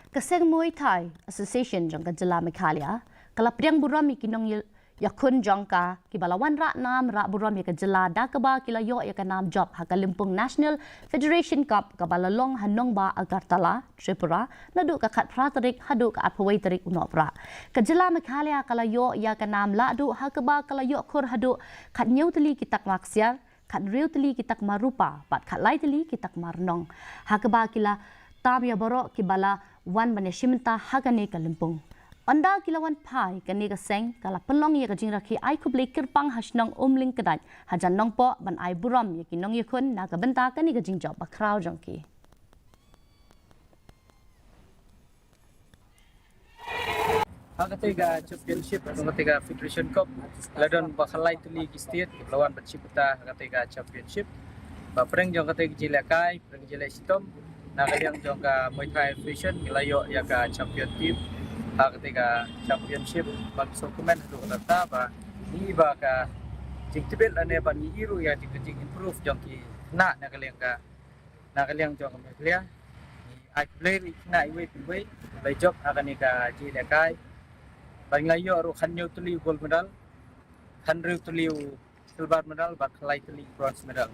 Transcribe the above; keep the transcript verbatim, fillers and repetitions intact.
Ka Seng Muay Thai Association jong ka jylla Meghalaya ka la pdiang burom ïa ki nongïakhun jong ka kiba la wan rah nam rah burom ïa ka jylla da kaba ki la ïoh ïa ka nam jop ha ka lympung National Federation Cup kaba la long ha nongbah Agartala, Tripura, naduh ka khatphra tarik haduh ka arphew wei tarik u Nohprah. Ka jylla Meghalaya ka la ïoh ïa ka nam lahduh ha kaba ka la ïoh khur haduh khathynñiew tylli ki takma ksiar, khathynriew tylli ki takma rupa bad khatlai tylli ki takma rnong, ha kaba ki la tam ïa baroh kiba la wan ban ïashim bynta ha kane ka lympung. Ynda ki la wan phai, kane ka seng ka la pynlong ïa ka jingrakhe ai khublei kyrpang ha shnong Umling Kdait hajan Nongpoh ban ai burom ïa ki nongïakhun na ka bynta kane ka jingjop bakhraw jong ki. Ha katei ka championship, ha katei ka Federation Cup, la don ba khatlai tylli ki state la wan ban shim bynta ha katei ka championship. Ba pdeng jong katei ka jingïalehkai, pdeng jingïaleh shitom, na ka liang jong ka Muay Thai Federation ki la ïoh ïa ka champion team ha katei ka championship. Ban sngewkmen haduh katta ba ngi ba ka jingtbit lane ba ngi ïoh ruh ïa ka jing, ka jing improve jong ki khynnah na ka liang ka, na ka liang jong ka Meghalaya. Ngi ai khublei ruh ïa ki khynnah iwei pa iwei ba la jop ha kane ka jingïalehkai. Ba ngi la ïoh ruh khathynñiew tylli u gold medal, khathynriew tylli u silver medal bad khatlai tylli u bronze medal.